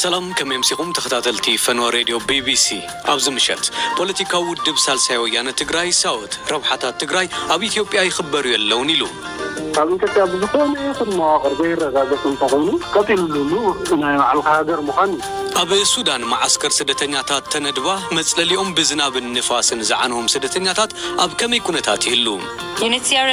ሰላም፣ ከመይ ኣምሲኹም ተኸታተልቲ ፈነወ ሬድዮ ቢቢሲ? ኣብዚ ምሸት፣ ፖለቲካዊ ውድብ ሳልሳይ ወያነ ትግራይ ሳወት፣ ረብሓታት ትግራይ ኣብ ኢትዮጵያ ይኽበሩ የለውን ኢሉ። ኣብ ኢትዮጵያ ብዝኾነ ይኹን መዋቕር ዘይረጋገጽ እንተኾይኑ፣ ቀጺሉ ዝህሉ ናይ ባዕልኻ ሃገር ምዃን እዩ። ኣብ ሱዳን፣ መዓስከር ስደተኛታት ተነድባ፣ መጽለሊኦም ብዝናብን ንፋስን ዝዓነዎም ስደተኛታት ኣብ ከመይ ኩነታት ይህሉ? ዩኤንኤችሲኣር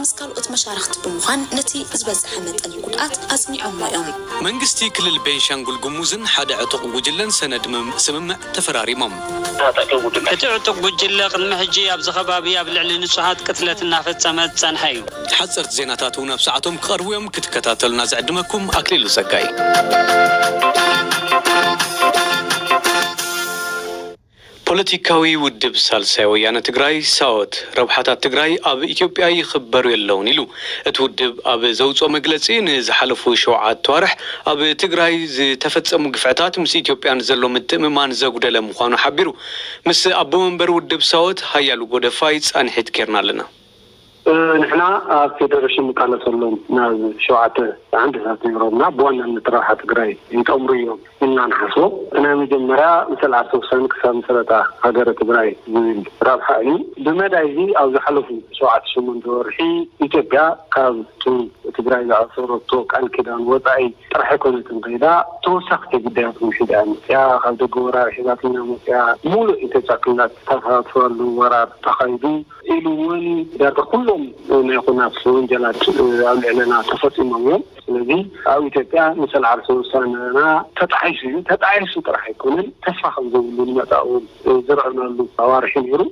ምስ ካልኦት መሻርኽቲ ብምዃን ነቲ ዝበጽሐ መጠን ጉድኣት ኣጽኒዖሞ እዮም። መንግስቲ ክልል ቤንሻንጉል ጉሙዝን ሓደ ዕጡቕ ጉጅለን ሰነድ ምም-፣ ስምምዕ ተፈራሪሞም። እቲ ዕጡቕ ጉጅለ ቅድሚ ሕጂ ኣብዚ ከባቢ ኣብ ልዕሊ ንጹሃት ቅትለት እናፈጸመ ዝጸንሐ እዩ። ሓጸርቲ ዜናታት እውን ኣብ ሰዓቶም ክቐርቡ እዮም። ክትከታተሉና ዝዕድመኩም ኣክሊሉ ጸጋይ። ፖለቲካዊ ውድብ ሳልሳይ ወያነ ትግራይ ሳወት፣ ረብሓታት ትግራይ ኣብ ኢትዮጵያ ይኽበሩ የለውን ኢሉ። እቲ ውድብ ኣብ ዘውፅኦ መግለፂ፣ ንዝሓለፉ ሸውዓተ ኣዋርሕ ኣብ ትግራይ ዝተፈፀሙ ግፍዕታት ምስ ኢትዮጵያ ንዘሎ ምትእምማን ዘጉደለ ምዃኑ ሓቢሩ። ምስ ኣቦ መንበር ውድብ ሳወት ሃያሉ ጎደፋይ ፃንሒት ጌርና ኣለና። ንሕና ኣብ ፌደሬሽን ንቃለሰሎም ናብ ሸውዓተ ዓንድታት ነይሮምና፣ ብዋናነት ረብሓ ትግራይ ይጠምሩ እዮም ኢልና ንሓስቦ። ናይ መጀመርያ፣ መሰል ዓርሰ ውሳነ ክሳብ ምስረታ ሃገረ ትግራይ ዝብል ረብሓ እዩ። ብመዳይ እዚ፣ ኣብ ዝሓለፉ ሸውዓተ ሸሞንተ ወርሒ፣ ኢትዮጵያ ካብ ትግራይ ዝኣሰረቶ ቃል ኪዳን ወፃኢ ጥራሕ ኣይኮነትን ከይዳ፣ ተወሳኽቲ ግዳያት እውን ሒዛ እያ መፅያ። ካብ ደገ ወራር ሒዛትና መፅያ። ሙሉእ ኢትዮጵያ ክልላት ተሳትፈሉ ወራር ተኻይዱ። ኢሉ እውን ዳርጋ ኩሎም ናይ ኩናት ወንጀላት ኣብ ልዕለና ተፈፂሞም እዮም። ስለዚ ኣብ ኢትዮጵያ መሰል ዓርሰ ውሳነና ተጣሒሱ እዩ። ተጣሒሱ ጥራሕ ኣይኮነን፣ ተስፋ ከም ዘይብሉ ንመጻኢ እውን ዘርዕነሉ ኣዋርሕ እዩ ነይሩ።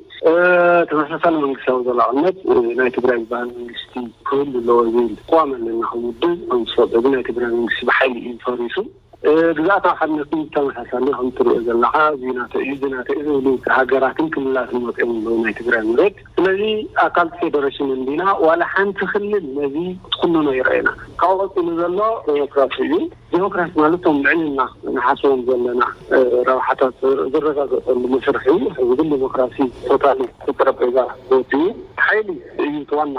ተመሳሳሊ መንግስታዊ ዘላቕነት ናይ ትግራይ ዝበሃል መንግስቲ ክህሉ ኣለዎ ዝብል ቅዋም ኣለና። ከም ውድብ፣ ከም ዝፈልጦ ግን ናይ ትግራይ መንግስቲ ብሓይሊ እዩ ፈሪሱ። ግዝኣታዊ ሓድነት ተመሳሳሊ ከም ትሪኦ ዘለኻ፣ እዚ ናተይ እዩ፣ እዚ ናተይ እዩ ዝብሉ ሃገራትን ክልላትን ወፂኦም ኣለዉ ናይ ትግራይ መሬት። ስለዚ ኣካል ፌደሬሽን እንዲና፣ ዋላ ሓንቲ ክልል ነዚ ክትኩንኖ ይረኣየና። ካብኡ ቀፂሉ ዘሎ ዴሞክራሲ እዩ። ዴሞክራሲ ማለት እቶም ልዕልና ንሓስቦም ዘለና ረብሓታት ዝረጋገፀሉ መስርሕ እዩ። ሕዚ ግን ዴሞክራሲ ቶታሊ እቲ ጠረጴዛ ወፂኡ፣ ሓይሊ እዩ እቲ ዋና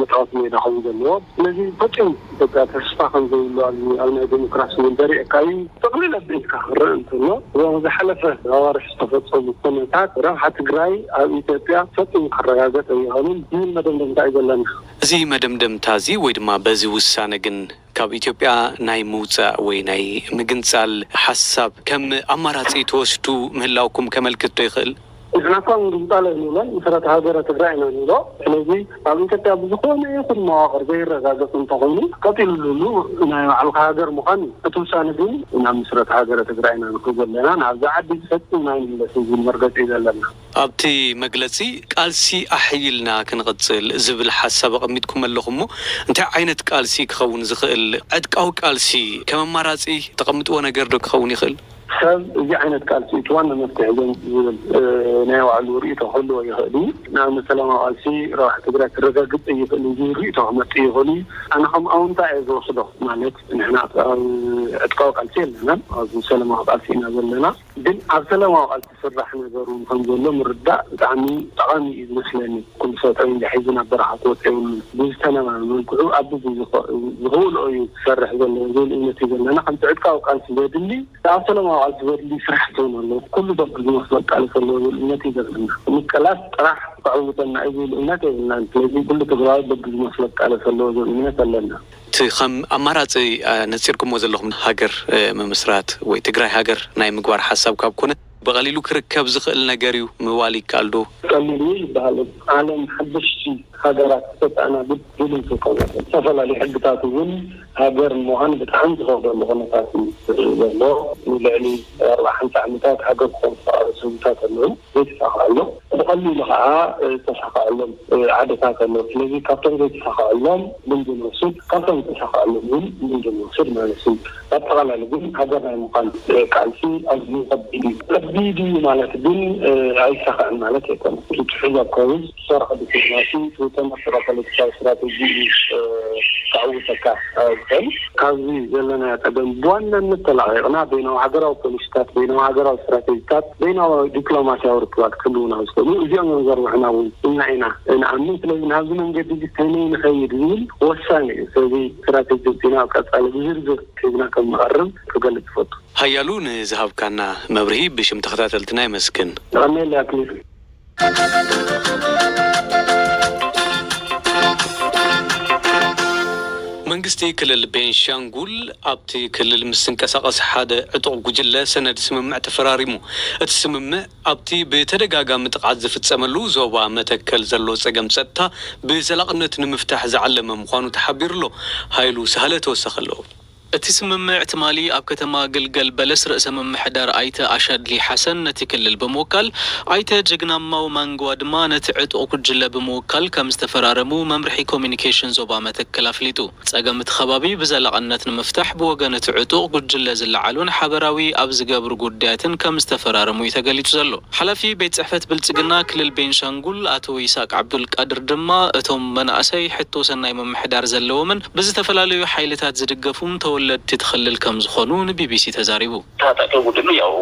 መፃወቲ ሜዳ ክኸውን ዘለዎ። ስለዚ ፈፂሙ ኢትዮጵያ ተስፋ ከም ዘይብሉ ኣብ፣ ኣብ ናይ ዴሞክራሲ እውን ዘርእየካ እዩ። ጥቕልል ኣቢልካ ክረአ እንተሎ፣ እዞም ዝሓለፈ ኣዋርሕ ዝተፈፀሙ ኩነታት ረብሓ ትግራይ ኣብ ኢትዮጵያ ፈፂሙ ክረጋገፅ ኣይኽእልን ዝብል መደምደምታ እዩ ዘለና። እዚ መደምደምታ እዚ ወይ ድማ በዚ ውሳነ ግን ካብ ኢትዮጵያ ናይ ምውፃእ ወይ ናይ ምግንፃል ሓሳብ ከም ኣማራፂ ትወስዱ ምህላውኩም ከመልክት ዶ ይኽእል? ንሕና እኳ ምግንፃል ኣይንብሎን፣ ምስረታ ሃገረ ትግራይ ኢና ንብሎ። ስለዚ ኣብ ኢትዮጵያ ብዝኾነ ይኹን መዋቕር ዘይረጋገፅ እንተኾይኑ፣ ቀፂሉ ዝህሉ ናይ ባዕልኻ ሃገር ምዃን እዩ። እቲ ውሳነ ግን ናብ ምስረታ ሃገረ ትግራይ ኢና ንኸይድ ዘለና፣ ናብዛ ዓዲ ፈፂምና ኣይንምለስን ዝብል መርገፂ እዩ ዘለና። ኣብቲ መግለፂ፣ ቃልሲ ኣሕይልና ክንቕፅል ዝብል ሓሳብ ኣቐሚጥኩም ኣለኹም እሞ፣ እንታይ ዓይነት ቃልሲ ክኸውን ዝኽእል? ዕጥቃዊ ቃልሲ ከም ኣማራፂ ተቐምጥዎ ነገር ዶ ክኸውን ይኽእል? ሰብ እዚ ዓይነት ቃልሲ እቲ ዋና መፍትሒ ዘምፅእ ዝብል፣ እ፣ ናይ ባዕሉ ርእይቶ ክህልዎ ይኽእል እዩ። ንኣብነት ሰላማዊ ቃልሲ ረብሓ ትግራይ ክረጋግፅ ይኽእል እዩ ዝብል ርእይቶ ክመፅእ ይኽእል እዩ። ኣነ ከም ኣወንታ እየ ዝወስዶ። ማለት ንሕና ኣብ ዕጥቃዊ ቃልሲ የለናን፣ ኣብ ሰላማዊ ቃልሲ ኢና ዘለና። ግን ኣብ ሰላማዊ ቃልሲ ዝስራሕ ነገር እውን ከም ዘሎ ምርዳእ ብጣዕሚ ጠቓሚ እዩ ዝመስለኒ። ኩሉ ሰብ ጠበንጃ ሒዙ ናብ በረኻ ክወፅእ የብሉን። ብዝተነባበ መልክዑ ኣብ በቢ ዝኸ-፣ ዝኽእልኦ እዩ ክሰርሕ ዘለዎ ዝብል እምነት እዩ ዘለና። ከምቲ ዕጥቃዊ ቃልሲ ዘድሊ፣ ኣብ ሰላማዊ ቃልሲ ዘድሊ ስራሕቲ እውን ኣሎ። ኩሉ በብዝመስሎ ክቃለስ ኣለዎ ዝብል እምነት እዩ ዘለና። ምቅላስ ጥራሕ ከዕውተና እዩ ዝብል እምነት የብልናን። ስለዚ ኩሉ ትግራዋይ በብዝመስሎ ክቃለስ ኣለዎ ዝብል እምነት ኣለና። እቲ ከም ኣማራፂ፣ እ፣ ነፂርኩምዎ ዘለኹም ሃገር፣ እ፣ ምምስራት ወይ ትግራይ ሃገር ናይ ምግባር ሓሳብ ካብ ኮነ ብቐሊሉ ክርከብ ዝኽእል ነገር እዩ ምባል ይከኣል ዶ? ቀሊል እዩ ይበሃል። ዓለም ሓደሽቲ ሃገራት ክተተኣናግድ ድልውቲ ይኮነት። ዝተፈላለዩ ሕግታት እውን ሃገር ንምዃን ብጣዕሚ ዝኸብደሉ ኩነታት እዩ ዘሎ። ንልዕሊ ኣርባዓ ሓምሳ ዓመታት ሃገር ክኾኑ ዝተቓለሱ ህዝብታት ኣለዉ። ዘይተሳኽዐሎም፣ ብቐሊሉ ከዓ ዝተሳኽዐሎም ዓድታት ኣለዉ። ስለዚ ካብቶም ዘይተሳኽዐሎም ልምዲ ንወስድ፣ ካብቶም ዝተሳኽዐሎም እውን ልምዲ ንወስድ ማለት እዩ። ብኣጠቓላሊ ግን ሃገር ናይ ምዃን ቃልሲ ኣዝዩ ከቢድ እዩ። ከቢድ እዩ ማለት ግን ኣይሳኽዕን ማለት ኣይኮነን። እቲ ትሕዝ ኣብ ከውዝ ዝሰርሖ ዲፕሎማሲ፣ እቲ ዝተመስረ ፖለቲካዊ ስትራተጂ እዩ፣ እ፣ ክዕውተካ ዝኽእል። ካብዚ ዘለናዮ ጸገም ብዋናነት ተላቒቕና በይናዊ ሃገራዊ ፖሊሲታት፣ በይናዊ ሃገራዊ ስትራቴጂታት፣ በይናዊ ዲፕሎማሲያዊ ርክባት ክህልውና ዝኽእሉ እዚኦም እዮም ዘርብሑና እውን ኢልና ኢና ንኣምን። ስለዚ ናብዚ መንገዲ እዚ ከመይ ንኸይድ ዝብል ወሳኒ እዩ። ስለዚ ስትራቴጂ ወፂና ኣብ ቀፃሊ ብዝርዝር ሒዝና ከም ንቐርብ ክገልጽ ይፈቱ። ሓያሉ ንዝሃብካና መብርሂ ብሽም ተኸታተልትና የመስግን። የቐንየለይ ኣክሊሉ። መንግስቲ ክልል ቤንሻንጉል ኣብቲ ክልል ምስ ዝንቀሳቐስ ሓደ ዕጡቕ ጉጅለ ሰነድ ስምምዕ ተፈራሪሙ። እቲ ስምምዕ ኣብቲ ብተደጋጋሚ ጥቕዓት ዝፍጸመሉ ዞባ መተከል ዘሎ ጸገም ጸጥታ ብዘላቕነት ንምፍታሕ ዝዓለመ ምዃኑ ተሓቢሩ ኣሎ። ሃይሉ ሳህለ ተወሰኸ ኣለዎ። እቲ ስምምዕ ትማሊ ኣብ ከተማ ግልገል በለስ ርእሰ ምምሕዳር ኣይተ ኣሻድሊ ሓሰን ነቲ ክልል ብምውካል፣ ኣይተ ጀግናማው ማንጓ ድማ ነቲ ዕጡቕ ጉጅለ ብምውካል ከም ዝተፈራረሙ መምርሒ ኮሚኒኬሽን ዞባ መተከል ኣፍሊጡ። ጸገም እቲ ከባቢ ብዘላቕነት ንምፍታሕ ብወገን እቲ ዕጡቕ ጉጅለ ዝለዓሉን ሓበራዊ ኣብ ዝገብሩ ጉዳያትን ከም ዝተፈራረሙ እዩ ተገሊጹ ዘሎ። ሓላፊ ቤት ጽሕፈት ብልጽግና ክልል ቤንሻንጉል ኣቶ ይስሐቅ ዓብዱልቃድር ድማ እቶም መናእሰይ ሕቶ ሰናይ ምምሕዳር ዘለዎምን ብዝተፈላለዩ ሓይልታት ዝድገፉን ተወለድቲ እቲ ክልል ከም ዝኾኑ ንቢቢሲ ተዛሪቡ። ታጣቂ ቡድኑ ያው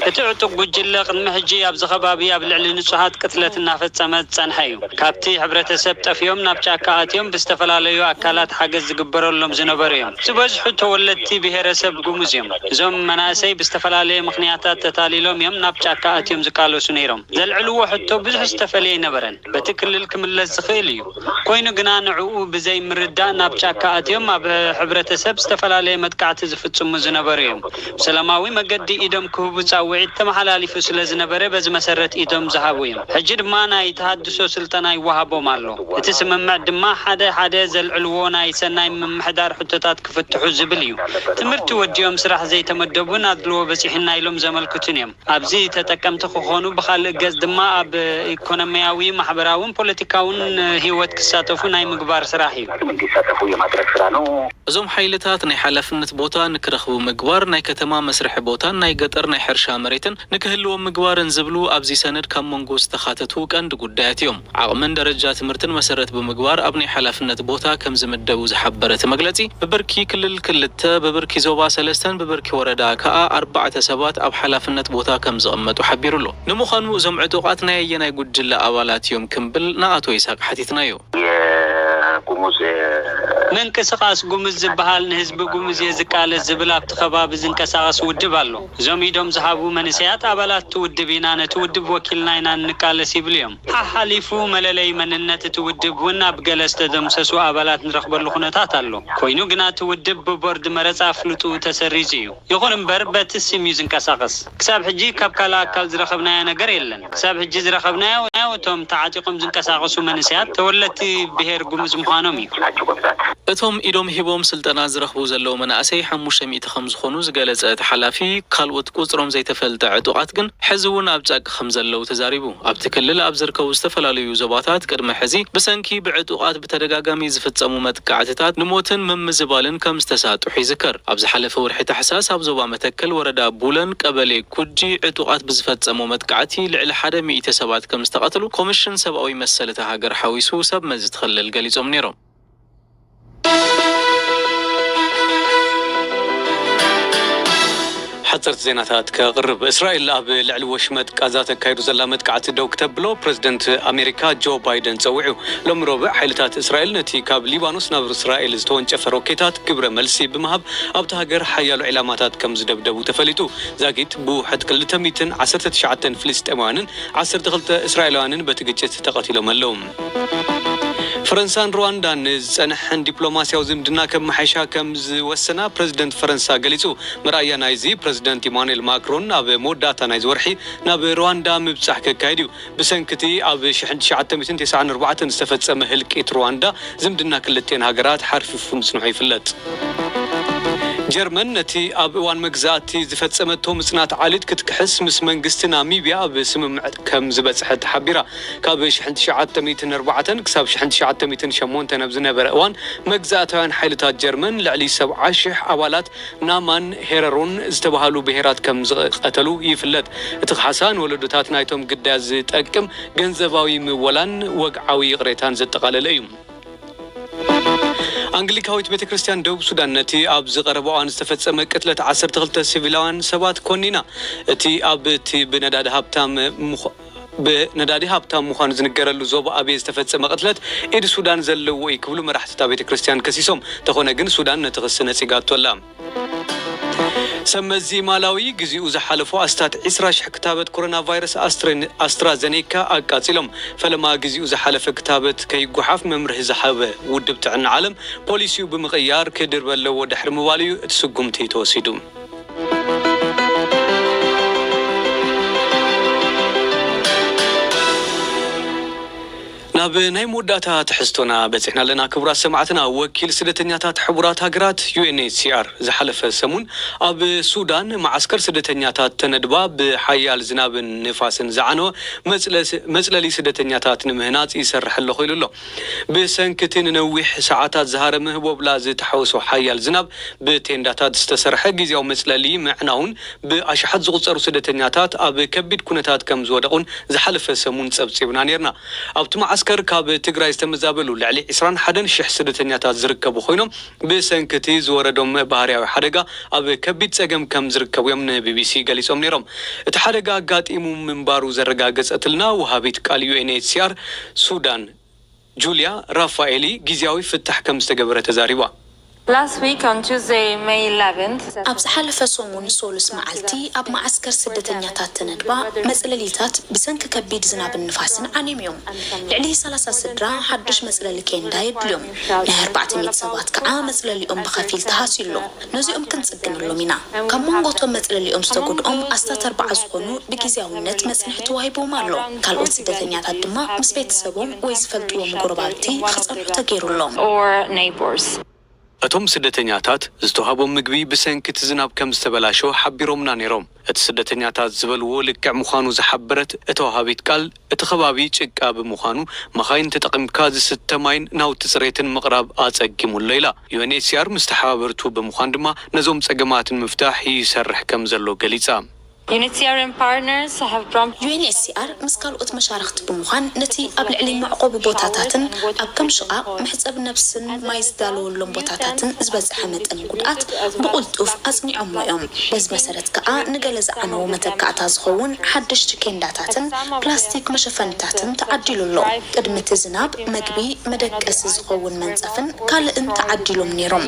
እቲ ዕጡቕ ጉጅለ ቅድሚ ሕጂ ኣብዚ ከባቢ ኣብ ልዕሊ ንጹሃት ቅትለት እናፈጸመ ዝጸንሐ እዩ። ካብቲ ሕብረተሰብ ጠፍዮም ናብ ጫካ ኣትዮም ብዝተፈላለዩ ኣካላት ሓገዝ ዝግበረሎም ዝነበሩ እዮም። ዝበዝሑ ተወለድቲ ብሄረሰብ ጉሙዝ እዮም። እዞም መናእሰይ ብዝተፈላለየ ምኽንያታት ተታሊሎም እዮም ናብ ጫካ ኣትዮም ዝቃለሱ ነይሮም። ዘልዕልዎ ሕቶ ብዙሕ ዝተፈለየ ኣይነበረን። በቲ ክልል ክምለስ ዝኽእል እዩ። ኮይኑ ግና ንዕኡ ብዘይ ምርዳእ ናብ ጫካ ኣትዮም ኣብ ሕብረተሰብ ዝተፈላለየ መጥቃዕቲ ዝፍጽሙ ዝነበሩ እዮም። ብሰላማዊ መገዲ ኢዶም ክህቡ ጻውዒት ተመሓላሊፉ ስለ ዝነበረ በዚ መሰረት ኢዶም ዝሃቡ እዮም። ሕጂ ድማ ናይ ተሃድሶ ስልጠና ይወሃቦም ኣሎ። እቲ ስምምዕ ድማ ሓደ ሓደ ዘልዕልዎ ናይ ሰናይ ምምሕዳር ሕቶታት ክፍትሑ ዝብል እዩ። ትምህርቲ ወዲኦም ስራሕ ዘይተመደቡን ኣድልዎ በጺሑና ኢሎም ዘመልክቱን እዮም። ኣብዚ ተጠቀምቲ ክኾኑ፣ ብኻልእ ገጽ ድማ ኣብ ኢኮኖሚያዊ፣ ማሕበራውን ፖለቲካውን ህይወት ክሳተፉ ናይ ምግባር ስራሕ እዩ። እንዲሳተፉ የማድረግ ስራ ነው። እዞም ሓይልታት ናይ ሓላፍነት ቦታ ንክረኽቡ ምግባር፣ ናይ ከተማ መስርሒ ቦታን ናይ ገጠር ናይ ሕርሻ መሬትን ንክህልዎም ምግባርን ዝብሉ ኣብዚ ሰነድ ካብ መንጎ ዝተኻተቱ ቀንዲ ጉዳያት እዮም። ዓቕምን ደረጃ ትምህርትን መሰረት ብምግባር ኣብ ናይ ሓላፍነት ቦታ ከም ዝምደቡ ዝሓበረ እቲ መግለጺ፣ ብብርኪ ክልል ክልተ፣ ብብርኪ ዞባ ሰለስተን ብብርኪ ወረዳ ከኣ ኣርባዕተ ሰባት ኣብ ሓላፍነት ቦታ ከም ዝቕመጡ ሓቢሩ ኣሎ። ንምዃኑ እዞም ዕጡቓት ናይ ኣየናይ ጉጅለ ኣባላት እዮም ክንብል ንኣቶ ይስሐቅ ሓቲትናዮ። የጉሙዝ ምንቅስቃስ ጉሙዝ ዝበሃል ንህዝቢ ጉሙዝ እየ ዝቃለስ ዝብል ኣብቲ ከባቢ ዝንቀሳቐስ ውድብ ኣሎ። እዞም ኢዶም ዝሃቡ መንእሰያት ኣባላት እቲ ውድብ ኢና፣ ነቲ ውድብ ወኪልና ኢና እንቃለስ ይብሉ እዮም። ሓሓሊፉ መለለይ መንነት እቲ ውድብ እውን ኣብ ገለ ዝተደምሰሱ ኣባላት ንረኽበሉ ኩነታት ኣሎ። ኮይኑ ግና እቲ ውድብ ብቦርድ መረጻ ኣፍልጥኡ ተሰሪዙ እዩ። ይኹን እምበር በቲ ስም እዩ ዝንቀሳቐስ። ክሳብ ሕጂ ካብ ካልእ ኣካል ዝረኸብናዮ ነገር የለን። ክሳብ ሕጂ ዝረኸብናዮ እቶም ተዓጢቖም ዝንቀሳቐሱ መንእሰያት ተወለድቲ ብሄር ጉሙዝ ምዃኖም እዩ። ናቸው በብዛት። እቶም ኢዶም ሂቦም ስልጠና ዝረኽቡ ዘለዉ መናእሰይ ሓሙሽተ ሚእቲ ከም ዝኾኑ ዝገለጸ እቲ ሓላፊ፣ ካልኦት ቁጽሮም ዘይተፈልጠ ዕጡቓት ግን ሕዚ እውን ኣብ ጫካ ከም ዘለዉ ተዛሪቡ። ኣብቲ ክልል ኣብ ዝርከቡ ዝተፈላለዩ ዞባታት ቅድሚ ሕዚ ብሰንኪ ብዕጡቓት ብተደጋጋሚ ዝፍጸሙ መጥቃዕትታት ንሞትን ምምዝባልን ከም ዝተሳጥሑ ይዝከር። ኣብ ዝሓለፈ ወርሒ ታሕሳስ ኣብ ዞባ መተከል ወረዳ ቡለን ቀበሌ ኩጂ ዕጡቓት ብዝፈጸሞ መጥቃዕቲ ልዕሊ ሓደ ሚእቲ ሰባት ከም ዝተቐትሉ ኮሚሽን ሰብኣዊ መሰል እታ ሃገር ሓዊሱ ሰብ መዚ እቲ ክልል ገሊጾም ነይሮም። ሓፀርቲ ዜናታት ከቕርብ። እስራኤል ኣብ ልዕሊ ወሽመጥ ቃዛ ተካይዱ ዘላ መጥቃዕቲ ደው ክተብሎ ፕሬዝደንት ኣሜሪካ ጆ ባይደን ጸዊዑ። ሎሚ ረቡዕ ሓይልታት እስራኤል ነቲ ካብ ሊባኖስ ናብ እስራኤል ዝተወንጨፈ ሮኬታት ግብረ መልሲ ብምሃብ ኣብታ ሃገር ሓያሎ ዒላማታት ከም ዝደብደቡ ተፈሊጡ። ዛጊት ብውሕድ ክልተ ሚእትን ዓሰርተ ትሽዓተን ፍልስጤማውያንን ዓሰርተ ክልተ እስራኤላውያንን በቲ ግጭት ተቐቲሎም ኣለዉ። ፈረንሳን ሩዋንዳን ንዝጸንሐን ዲፕሎማስያዊ ዝምድና ከመሓይሻ ከም ዝወሰና ፕረዚደንት ፈረንሳ ገሊጹ። መርኣያ ናይዚ፣ ፕረዚደንት ኢማኑኤል ማክሮን ኣብ መወዳእታ ናይዚ ወርሒ ናብ ሩዋንዳ ምብጻሕ ከካይድ እዩ። ብሰንኪ እቲ ኣብ ሽሕን ትሽዓተ ሚእትን ተስዓን ኣርባዕተን ዝተፈጸመ ህልቂት ሩዋንዳ፣ ዝምድና ክልቲኤን ሃገራት ሓርፊፉ ምጽንሑ ይፍለጥ። ጀርመን ነቲ ኣብ እዋን መግዛእቲ ዝፈጸመቶ ምጽናት ዓሌት ክትክሕስ ምስ መንግስቲ ናሚብያ ኣብ ስምምዕ ከም ዝበጽሐት ሓቢራ። ካብ ሽሕን ትሽዓተ ሚእትን ኣርባዕተን ክሳብ ሽሕን ትሽዓተ ሚእትን ሸሞንተን ኣብ ዝነበረ እዋን፣ መግዛእታውያን ሓይልታት ጀርመን ልዕሊ ሰብዓ ሽሕ ኣባላት ናማን ሄረሮን ዝተባህሉ ብሄራት ከም ዝቐተሉ ይፍለጥ። እቲ ካሕሳ ንወለዶታት ናይቶም ግዳያት ዝጠቅም ገንዘባዊ ምወላን ወግዓዊ ይቕሬታን ዘጠቓለለ እዩ። ኣንግሊካዊት ቤተ ክርስቲያን ደቡብ ሱዳን ነቲ ኣብዚ ቀረባ እዋን ዝተፈጸመ ቅትለት ዓሰርተ ክልተ ሲቪላውያን ሰባት ኮኒና። እቲ ኣብ እቲ ብነዳዲ ሃብታም ምዃ-፣ ብነዳዲ ሃብታም ምዃኑ ዝንገረሉ ዞባ ኣቤ ዝተፈጸመ ቅትለት ኢድ ሱዳን ዘለዎ እዩ ክብሉ መራሕቲ እታ ቤተ ክርስቲያን ከሲሶም። እንተኾነ ግን ሱዳን ነቲ ክሲ ነጺጋቶ ኣላ። ሰብ መዚ ማላዊ ግዜኡ ዝሓለፎ ኣስታት ዕስራ ሽሕ ክታበት ኮሮና ቫይረስ ኣስትሬን-፣ ኣስትራዘኔካ ኣቃጺሎም። ፈለማ ግዜኡ ዝሓለፈ ክታበት ከይጓሓፍ መምርሒ ዝሃበ ውድብ ጥዕና ዓለም ፖሊሲኡ ብምቕያር ክድርበ ኣለዎ ድሕሪ ምባሉ እዩ እቲ ስጉምቲ ተወሲዱ። ናብ ናይ መወዳእታ ትሕዝቶና በጺሕና ኣለና። ክቡራት ሰማዕትና፣ ወኪል ስደተኛታት ሕቡራት ሃገራት ዩ ኤን ኤች ሲ ኣር ዝሓለፈ ሰሙን ኣብ ሱዳን መዓስከር ስደተኛታት ተነድባ ብሓያል ዝናብን ንፋስን ዝዓነወ መጽለ-፣ መጽለሊ ስደተኛታት ንምህናጽ ይሰርሕ ኣለኹ ኢሉ ኣሎ። ብሰንኪ እቲ ንነዊሕ ሰዓታት ዝሃረመ ህቦብላ ዝተሓወሶ ሓያል ዝናብ ብቴንዳታት ዝተሰርሐ ግዜያዊ መጽለሊ ምዕናውን ብኣሽሓት ዝቑጸሩ ስደተኛታት ኣብ ከቢድ ኩነታት ከም ዝወደቑን ዝሓለፈ ሰሙን ጸብጺብና ነይርና። ኣብቲ መዓስከር ካብ ትግራይ ዝተመዛበሉ ልዕሊ ዕስራን ሓደን ሽሕ ስደተኛታት ዝርከቡ ኮይኖም፣ ብሰንኪ እቲ ዝወረዶም ባህርያዊ ሓደጋ ኣብ ከቢድ ጸገም ከም ዝርከቡ እዮም ንቢቢሲ ገሊጾም ነይሮም። እቲ ሓደጋ ኣጋጢሙ ምንባሩ ዘረጋገጸትልና ወሃቢት ቃል ዩ ኤን ኤች ሲ ኣር ሱዳን ጁልያ ራፋኤሊ ግዜያዊ ፍታሕ ከም ዝተገበረ ተዛሪባ። Last week on Tuesday, May eleventh, ኣብ ዝሓለፈ ሰሙን ሶሉስ መዓልቲ ኣብ መዓስከር ስደተኛታት ተነድባ መጽለሊታት ብሰንኪ ከቢድ ዝናብን ንፋስን ዓንዮም እዮም። ልዕሊ ሰላሳ ስድራ ሓድሽ መጽለሊ ኬንዳ የድልዮም። ናይ ኣርባዕተ ሚእቲ ሰባት ከዓ መጽለሊኦም ብኸፊል ተሃስዩ ኣሎ። ነዚኦም ክንጽግነሎም ኢና። ካብ መንጎ እቶም መጽለሊኦም ዝተጎድኦም ኣስታት ኣርባዓ ዝኾኑ ብግዜያውነት መጽንሒ ተዋሂብዎም ኣሎ። ካልኦት ስደተኛታት ድማ ምስ ቤተሰቦም ወይ ዝፈልጥዎም ጎረባብቲ ክጸንሑ ተገይሩ ኣሎ። Or neighbors. እቶም ስደተኛታት ዝተዋህቦም ምግቢ ብሰንኪ እቲ ዝናብ ከም ዝተበላሸወ ሓቢሮምና ነይሮም። እቲ ስደተኛታት ዝበልዎ ልክዕ ምዃኑ ዝሓበረት እታ ወሃቢት ቃል፣ እቲ ከባቢ ጭቃ ብምዃኑ መኻይን ተጠቒምካ ዝስተ ማይን ናውቲ ጽሬትን ምቕራብ ኣጸጊሙ ኣሎ ኢላ። ዩ ኤን ኤች ሲ ኣር ምስ ተሓባበርቱ ብምዃን ድማ ነዞም ጸገማት ንምፍታሕ ይሰርሕ ከም ዘሎ ገሊጻ። U N H C R and partners have prompted ዩ ኤን ኤች ሲ ኣር ምስ ካልኦት መሻርኽቲ ብምዃን ነቲ ኣብ ልዕሊ መዕቆቢ ቦታታትን ኣብ ከም ሽቓቕ፣ መሕጸቢ ነብስን ማይ ዝዳለወሎም ቦታታትን ዝበጽሐ መጠን ጉድኣት ብቕልጡፍ ኣጽኒዖሞ እዮም። በዚ መሰረት ከኣ ንገለ ዝዓነዉ መተካእታ ዝኸውን ሓደሽቲ ኬንዳታትን ፕላስቲክ መሸፈኒታትን ተዓዲሉ ኣሎ። ቅድሚ እቲ ዝናብ መግቢ፣ መደቀሲ ዝኸውን መንጸፍን ካልእን ተዓዲሎም ነይሮም።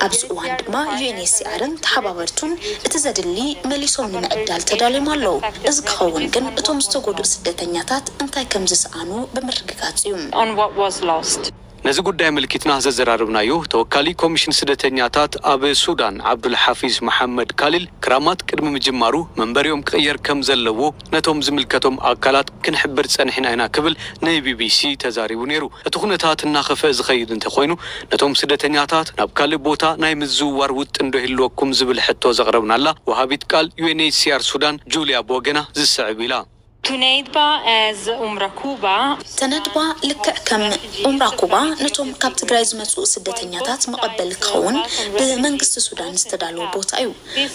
ኣብዚ እዋን ድማ ዩ ኤን ኤች ሲ ኣርን ተሓባበርቱን እቲ ዘድሊ መሊሶም ንምዕዳል ተዳልዮም ኣለዉ። እዚ ክኸውን ግን እቶም ዝተጎድኡ ስደተኛታት እንታይ ከም ዝሰኣኑ ብምርግጋጽ እዩ። On what was lost. ነዚ ጉዳይ ኣመልኪትና ዘዘራረብናዮ ተወካሊ ኮሚሽን ስደተኛታት ኣብ ሱዳን ዓብዱል ሓፊዝ መሓመድ ካሊል፣ ክራማት ቅድሚ ምጅማሩ መንበሪኦም ክቕየር ከም ዘለዎ ነቶም ዝምልከቶም ኣካላት ክንሕብር ጸኒሕና ኢና ክብል ንቢቢሲ ተዛሪቡ ነይሩ። እቲ ኩነታት እናኸፍአ ዝኸይድ እንተኾይኑ፣ ነቶም ስደተኛታት ናብ ካልእ ቦታ ናይ ምዝውዋር ውጥን ዶ ይህልወኩም ዝብል ሕቶ ዘቕረብናላ ወሃቢት ቃል ዩ ኤን ኤች ሲ ኣር ሱዳን ጁልያ ቦገና ዝስዕብ ኢላ። To Nedba as Umrakuba. ተነድባ ልክዕ ከም ኡምራኩባ ነቶም ካብ ትግራይ ዝመጽኡ ስደተኛታት መቐበሊ ክኸውን ብመንግስቲ ሱዳን ዝተዳለወ ቦታ እዩ።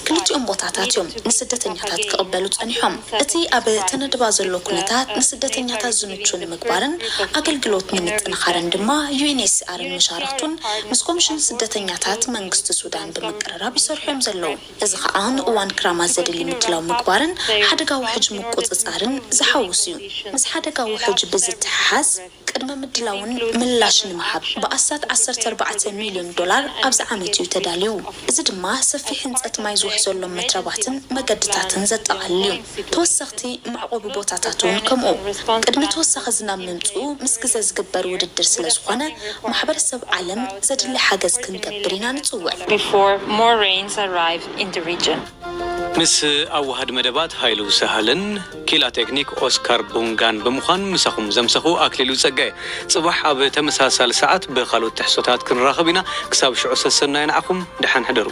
ክልቲኦም ቦታታት እዮም ንስደተኛታት ክቕበሉ ጸኒሖም። እቲ ኣብ ተነድባ ዘሎ ኩነታት ንስደተኛታት ዝምቹ ንምግባርን ኣገልግሎት ንምጥንኻርን ድማ ዩ ኤን ኤች ሲ ኣርን መሻርኽቱን ምስ ኮሚሽን ስደተኛታት መንግስቲ ሱዳን ብምቅርራብ ይሰርሑ እዮም ዘለዉ። እዚ ኸኣ ንእዋን ክራማት ዘድሊ ምድላው ምግባርን ሓደጋ ውሕጅ ምቁጽጻርን ዝሓውስ እዩ። ምስ ሓደጋ ውሕጅ ብዝተሓሓዝ፣ ቅድመ ምድላውን ምላሽ ንምሃብ ብኣስታት ዓሰርተ ኣርባዕተ ሚልዮን ዶላር ኣብዚ ዓመት እዩ ተዳልዩ። እዚ ድማ ሰፊሕ ህንጸት ማይ ዝውሕዘሎም መትረባትን መገድታትን ዘጠቓልል እዩ። ተወሰኽቲ መዕቆቢ ቦታታት እውን ከምኡ። ቅድሚ ተወሳኺ ዝናብ ምምጽኡ ምስ ግዘ ዝግበር ውድድር ስለ ዝኾነ፣ ማሕበረሰብ ዓለም ዘድሊ ሓገዝ ክንገብር ኢና ንጽውዕ። Before more rains arrive in the region. ምስ ኣዋሃድ መደባት ሃይሉ ሳህልን ኪላ ቴክኒክ ኦስካር ቡንጋን ብምዃን ምሳኹም ዘምሰኹ ኣክሊሉ ጸጋየ። ጽባሕ ኣብ ተመሳሳሊ ሰዓት ብኻልኦት ትሕዝቶታት ክንራኸብ ኢና። ክሳብ ሽዑ ሰሰናዩ ንዓኹም፣ ደሓን ሕደሩ።